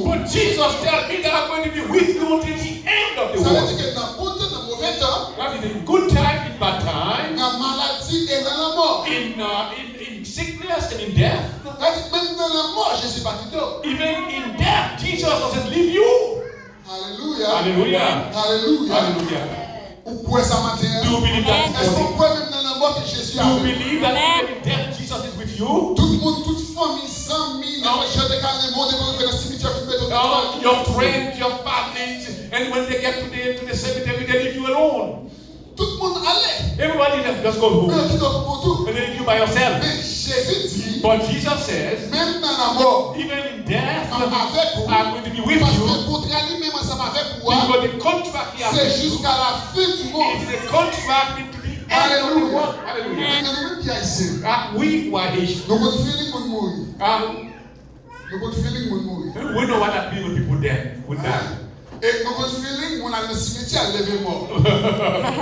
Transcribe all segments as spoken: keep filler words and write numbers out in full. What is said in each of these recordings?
But Jesus tell me that I'm going to be with you until the end of the world. Sa vle di ke nan bon tan, nan move tan, that is in good time, in bad time, nan maladi e nan lanmò, in, uh, in, in sickness and in death. Sa vle di menm nan lanmò, Jezi pa kite w. Even in death, Jesus doesn't leave you. Alelouya. Alelouya. Alelouya. Alelouya. Ou kwè sa maten an? Do you believe that this morning? Èske w kwè menm nan lanmò ke Jezi avèk ou? Do you believe that even in death Jesus is with you? Tout moun, tout fanmi, zanmi, nenpòt jan te ka renmen w, depi w rive nan simityè, fin mete w nan. All your friends, your families, and when they get to the, to the cemetery, they leave you alone. Tout moun ale. Everybody left, just go home. Men yo kite w pou kont ou. And they leave you by yourself. Men Jezi di, but Jesus says, menm nan lanmò, even in death, m avèk ou, I'm going to be with you. Paske kontra li menm ansanm avèk ou a, because the contract he has with you, se jiska la fin du monde. It is a contract to the end of the world. Alelouya. Alelouya. Men nou menm ki Ayisyen, ah, we who are Haitian, nou konn feeling moun mouri. Ah, nou konn feeling moun mouri. We know what that means when people dead, would die. E nou konn feeling moun al nan simityè al leve mò.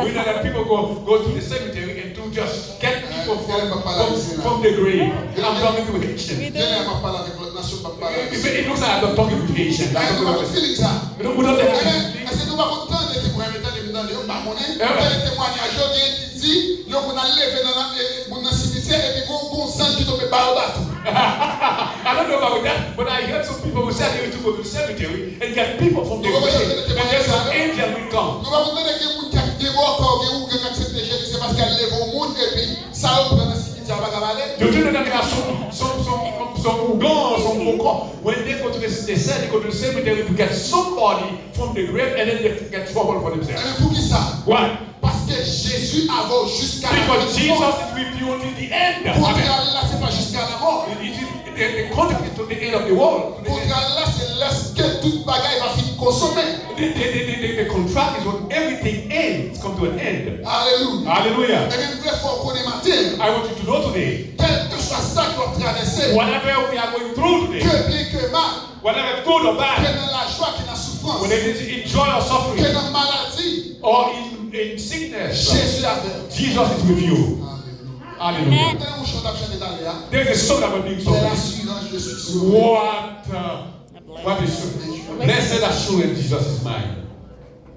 We know that people go, go to the cemetery and to just get people from, from, from the grave. I'm talking to Haitian. Genlè m ap pale avèk lòt nasyon, m ap pale avèk. It, it looks like I'm talking with Haitian. Èske nou pa konn feeling sa? We don't, we don't have this feeling. Èske nou pa konn tande, te mwen tande, m tande yo, m pa konnen. Tande temwanyaj yo, gen ki di, yo konn al leve nan, nan, eh, moun nan simityè, epi gon, gon zanj ki tonbe ba yo baton. I don't know about that, but I heard some people who said they used to go to the cemetery and get people from the grave, and then some angel will come. Nou pa konn tande gen moun ki ap gen bò kò, gen ougan k aksepte Jezi, se paske al leve yon moun, epi sa yo pran nan simityè a pa ka pale. You do know that there are some, some, some, some ougan, some bokò, when they go to the, they say they go to the cemetery to get somebody from the grave and then they get trouble for themselves. Ebyen, poukisa? Why? Paske Jezi avè w jiska la fen di mond. Because Jesus is with you until the end. Kontra l la, se pa jiska lanmò. It is the, the contract is to the end of the world. Kontra l la, se lèske tout bagay va fin konsome. The, the, the, the, the, the contract is when everything ends, come to an end. Alelouya. Hallelujah. Ebyen, m vle fè w konnen maten, I want you to know today, kèlkeswa sa ke w ap travèse, whatever we are going through today, ke byen ke mal, whether it's good or bad, ke nan lajwa, ke nan soufrans, whether it is in joy or suffering, ke nan maladi, or in, in sickness, Jezi avè w. Jesus is with you. Alelouya. Hallelujah. Gen yon chan t ap chante talè a. There is a song that was being sung. Quelle assurance je suis sauvé. What, uh, what is, blessed assurance, Jesus is mine.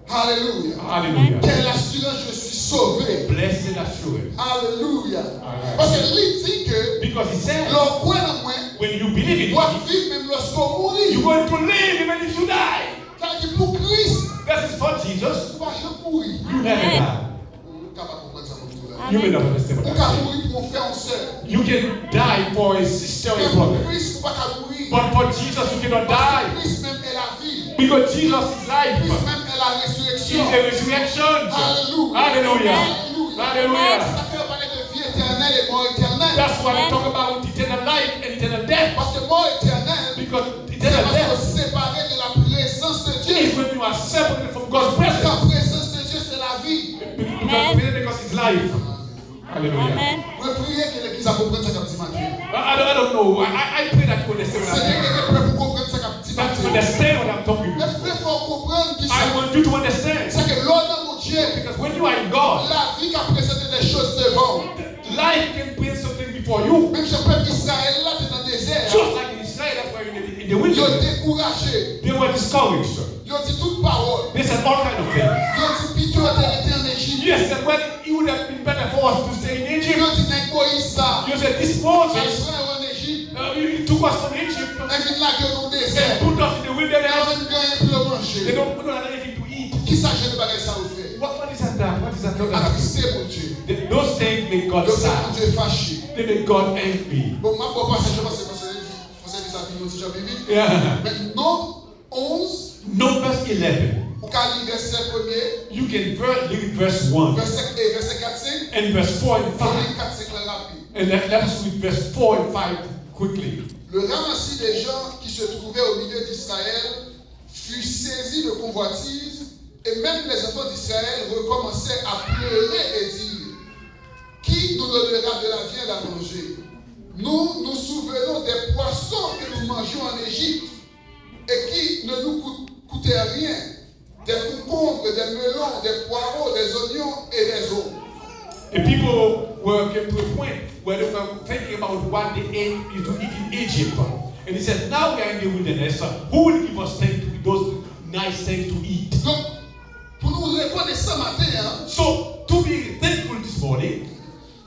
Alelouya. Hallelujah. Quelle assurance je suis sauvé. Blessed assurance. Alelouya. Amen. Paske li di ke, because he said, lè w kwè nan mwen, when you believe in me, w ap viv menm lèske w mouri. You're going to live even if you die. Sa vle di pou Kris, that is for Jesus, ou pa janm mouri. You never die. Ou ka pa konprann sa mwen di la. You may not understand what I'm saying. Ou ka mouri pou yon frè, yon sè. You can die for a sister or a brother. Men pou Kris, ou pa ka mouri. But for Jesus, you cannot die. Paske Kris menm e lavi. Because Jesus is life. Kris menm e la rezireksyon. He is the resurrection. Alelouya. Hallelujah. Alelouya. Hallelujah. Se sa k fè yo pale de vi etènèl e mò etènèl. That's why we talk about eternal life and eternal death. Paske mò etènèl, because eternal death, se paske w separe de la présence de Dieu. Is when you are separated from God's presence. Kan prezans de Dye se lavi. Because Pentecost is life. Hallelujah. Amen. Mwen priye ke legliz la konprann sa k ap di maten. I, I don't, I don't know. I, I, I pray that you understand what I'm saying. Senyè, ede pèp ou konprann sa k ap di maten. That you understand what I'm talking about. Mwen vle fè w konprann ki sa. I want you to understand. Se ke lè w nan Bondye, because when you are in God, lavi ka prezante de choz devan w. Life can bring something before you. Menm jan pèp Izrayèl la te nan dezè a. Just like in Israel, that's why in the, in the wilderness, yo dekouraje. They were discouraged. Yo di tout pawòl. They said all kind of things. Yo di pito yo te rete ann Ejip. Yes, that well, it would have been better for us to stay in Egypt. Yo di nèg Moyiz sa, you said this Moses, al pran yo ann Ejip, uh, he took us from Egypt, and vin lage yo nan dezè, and put us in the wilderness. Yo pa menm gen anyen pou yo manje. They don't, we don't have anything to eat. Kisa jan de bagay sa yo fè? What, what is that, that? What is that? Yo atriste Bondye. Th-, those things make God sad. Yo fè Bondye fache. They make God angry. Bon, m ap ba w pasaj yo paske, paske fò sèvis la fini yon ti jan pi vit. Yeah. Men Nonb onz. Numbers eleven. Ou ka li vèsè premye. You can ver-, read verse one. Vèsè, e, vèsè kat, senk. And verse four and five. Fò li kat, senk la rapid. And let, let us read verse four and five quickly. Le ramassis des gens qui se trouvaient au milieu d'Israël fut saisi de convoitise, et même les enfants d'Israël recommençaient à pleurer et dire, qui nous donnera de la viande à manger ? Nous nous souvenons des poissons que nous mangions en Égypte et qui ne nous coût-, coûtaient rien, des concombres, des melons, des poireaux, des oignons et des autres. The people were came to a point where they were thinking about what they ate to eat in Egypt. And he said, now we are in the wilderness. Who will give nice things to eat. Donk, pou nou rekonesan maten an, So, to be thankful this morning,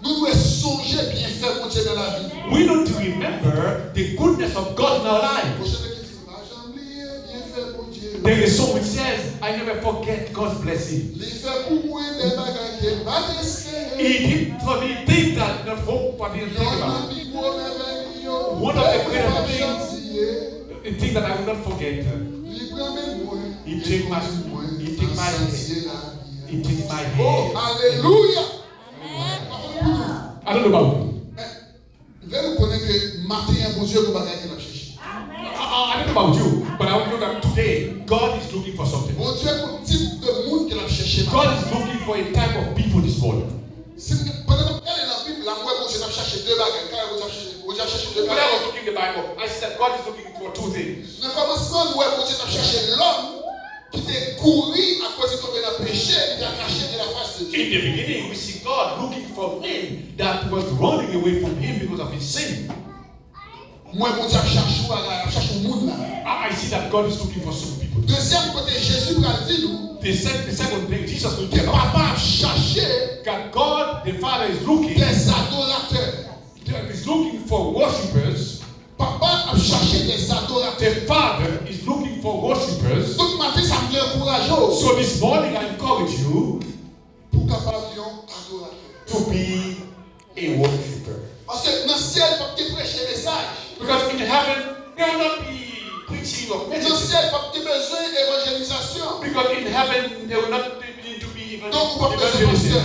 nou dwe sonje byenfè Bondye nan lavi nou. We need to remember the goodness of God in our life. Gon chante ki di, "M pa janm bliye byenfè Bondye." There is a song which says, "I never forget God's blessing." Li fè pou mwen de bagay ke m pa t espere. He did for me things that I did not hope, I didn't think about. Yonn nan pi gwo mèvèy li yo, One of the greatest things, the thing that I will not forget. Li pran men mwen, He take my, he take my hand. He take my hand. Oh, alelouya! Amen. I don't know about you. Men, vle nou konnen ke maten an, Bondye gon bagay ke l ap chèche. I, I, I don't know about you, but I know that today, God is looking for something. Bondye gon tip de moun ke l ap chèche maten an. God is looking for a type of people this morning. Si m, pandan m ap gade nan Bib la, m wè Bondye t ap chèche de bagay. Kare Bondye ap chèche, Bondye ap chèche de bagay. When I was looking in the Bible, I see that God is looking for two things. Nan kòmansman, nou wè Bondye t ap chèche lòm ki te kouri akoz li tonbe nan peche, li te kache de la face de Dieu. In the beginning, we see God looking for men that was running away from him because of his sin. Mwen, Bondye ap chache w la, ap chache w moun la. I, I see that God is looking for some people. Dezyèm kote Jezi pral di nou, The sec-, the second thing Jesus will ke tell us, papa ap chache that God the Father is looking, des adorateurs. That is looking for worshippers. Papa ap chache des adorateurs. The Father is looking for worshippers. Donk, maten sa, m vle ankouraje w. So this morning I encourage you Pou w kapab yon adoratè. To be a worshipper. Paske nan syèl, p ap gen preche mesaj. Because in heaven, there will not be preaching of messages. Nan syèl, p ap gen bezwen evanjelizasyon. Because in heaven, there will not be, need to be evangelism. Donk, ou p ap bezwen pastè.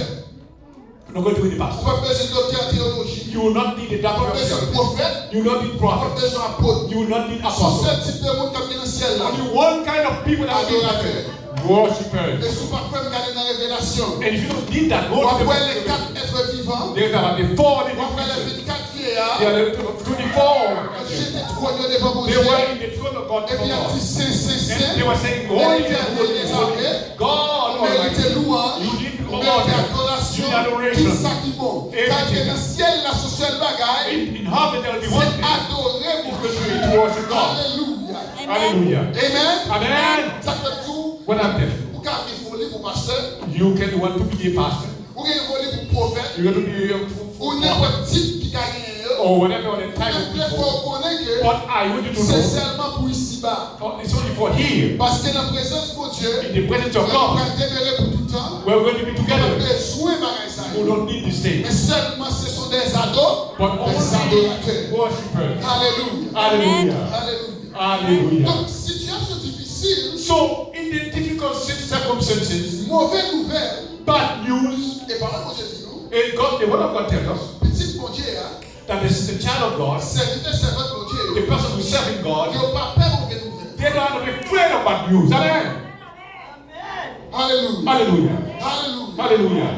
You're not going to be the pastor. Ou p ap bezwen doktè an teyoloji. You will not need a doctor of theology. Ou p ap bezwen pwofèt. You will not need prophet. Ou p ap bezwen apot. You will not need apostle. Sèl tip de moun k ap gen nan syèl la. Only one kind of people that will be in heaven. Adoratè. Worshippers. E si w pa kwè m, gade nan Revelasyon. And if you don't need that, go to the book of Revelation. W ap wè les quatre êtres vivants. There are the four living creatures. W ap wè les vingt-quatre vieillards. There are the twenty-four. Yo jete twòn yo devan Bondye. They were in the throne of God before God. Epi y ap di, Sen, Sen, Sen, Letènèl dèzame. And they were saying, "Holy, holy, holy, God Almighty. Ou merite lwanj, ou merite adorasyon, you need adoration. Tout sa ki bon." Everything. Sa ke nan syèl la, se sèl bagay, in, in heaven, there will be one thing. Se adore Bondye. It's going to be to worship God. Alelouya. Amen. Hallelujah. Amen. Amen. Sa k fè m di w, What I'm telling you. Ou ka gen foli pou pastè. You can want to be a pastor. Ou gen foli pou pwofèt. You want to be a f-, f-, Ou nenpòt tit ki ka genyen yo. Or whatever the title people. Men m vle fè w konnen ke But I want you to know, se sèlman pou isiba. Oh, it's only for here. Paske nan prezans Bondye, In the presence of God, nou pral demere pou tout tan. We're going to be together. Nou bezwen bagay sa yo. We don't need this thing. Men sèlman se sont des ados, But only des adorateurs. Worshippers. Alelouya. Hallelujah. Alelouya. Hallelujah. Donk, sitiyasyon difisil, So, in the difficult cir-, circumstances, move nouvèl, bad news, e pawòl Bondye di nou, and God, the word of God tells us, pitit Bondye a, that is the child of God, sèvitè, sèvant Bondye yo, the person who serving God, yo pa pè move nouvèl. They are not afraid of bad news. Amen. Alelouya. Hallelujah. Alelouya. Hallelujah.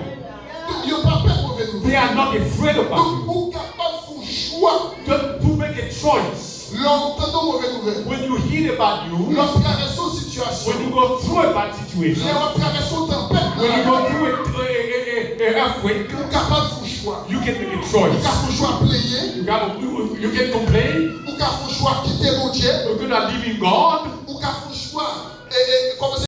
Yo pa pè move nouvèl. They are not afraid of bad news. Donk, ou kapab fè yon chwa. Just to make a choice. Lè w tande yon move nouvèl. When you hear the bad news, lè w travèse yon sitiyasyon, when you go through a bad situation, lè w ap travèse yon tanpèt, when you go through a, a, a, a, a earthquake, ou kapab fè yon chwa. You can make a choice. Ou ka fè yon chwa plenyen. You can, you, you can complain. Ou ka fè yon chwa kite Bondye. You can leave God. Ou ka fè yon chwa, e, e, kòmanse